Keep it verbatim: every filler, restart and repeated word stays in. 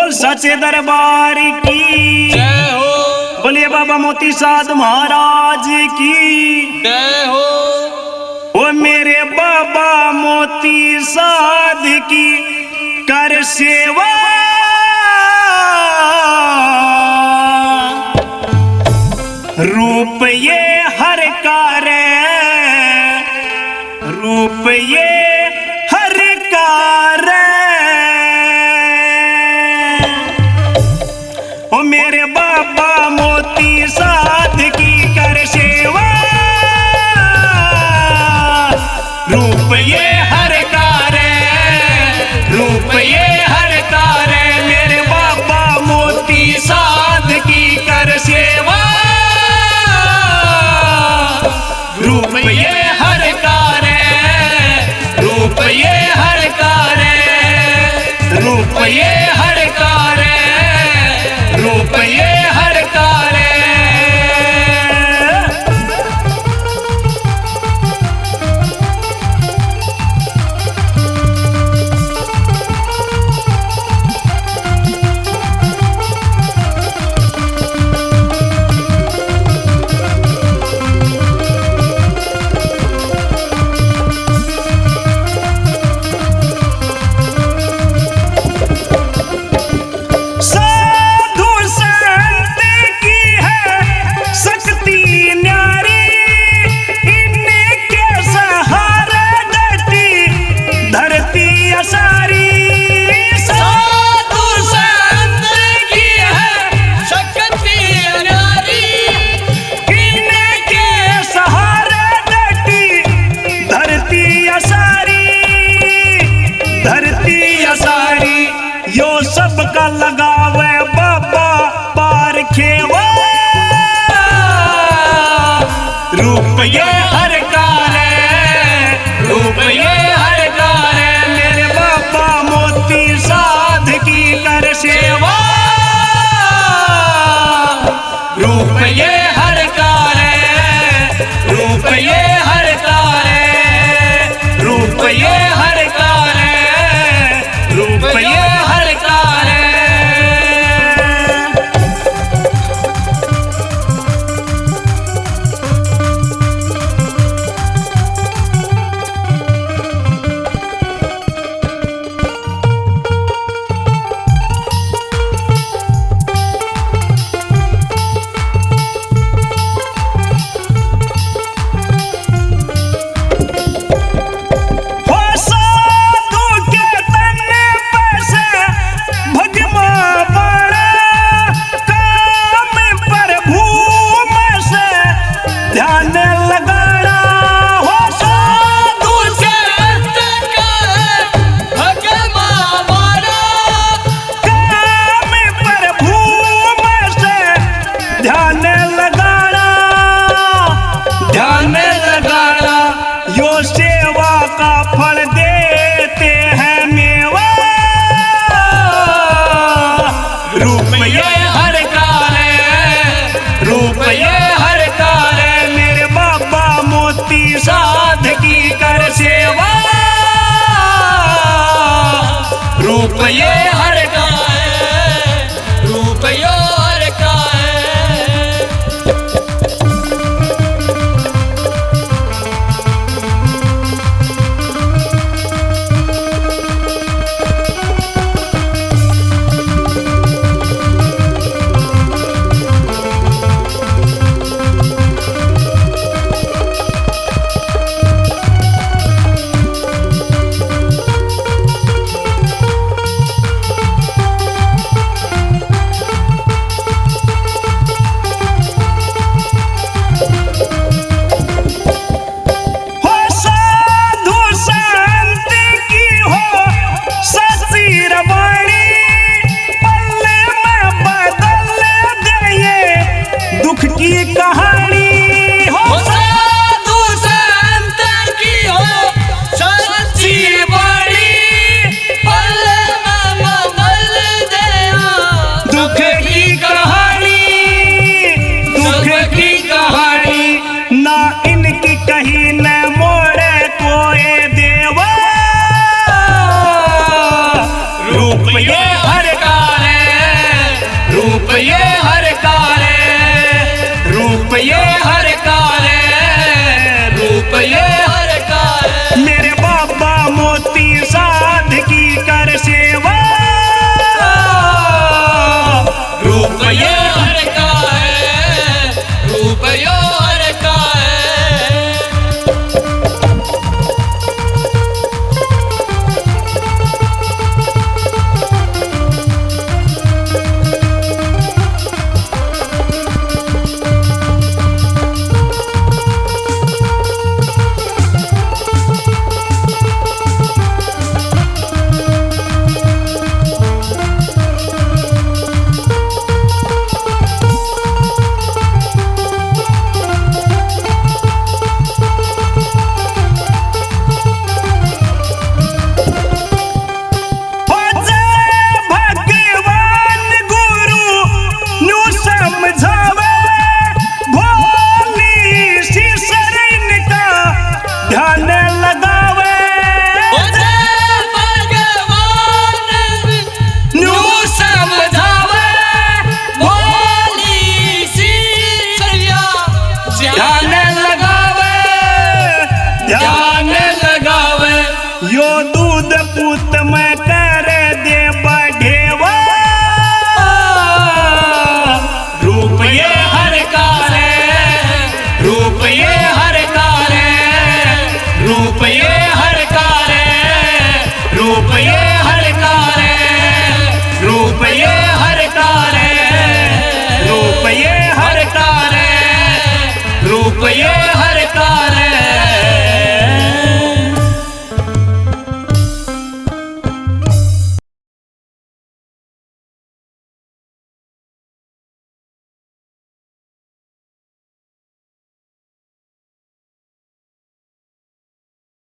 बोल सच्चे दरबार की जय हो। बोलिए बाबा मोती साध महाराज की जय हो। ओ मेरे बाबा मोती साध की कर सेवा। रूप ये हर का रे, रूप ये हर का रे। ओ मेरे बाबा मोती साध की कर सेवा। रूप ये हर का रे, रूप ये हर का रे, मेरे बाबा मोती साध की कर सेवा। रूप ये हर का रे, रूप ये हर का रे, रूप ये हर का रे, रूप ये हर का रे। साधु संत की है शक्ति न्यारी, इनके सहारे डटी धरती असारी। साधु संत की है शक्ति न्यारी, इनके सहारे डटी धरती असारी, धरती असारी। यो सबका लगावे बाबा पार खेवा। रूप ये हर का रे, रूप ये हर का रे, मेरे बाबा मोती साध की कर सेवा। रूप ये हर का रे, रूप ये हर का रे, रूप ये हर का रे, रूप ये हर का रे। ये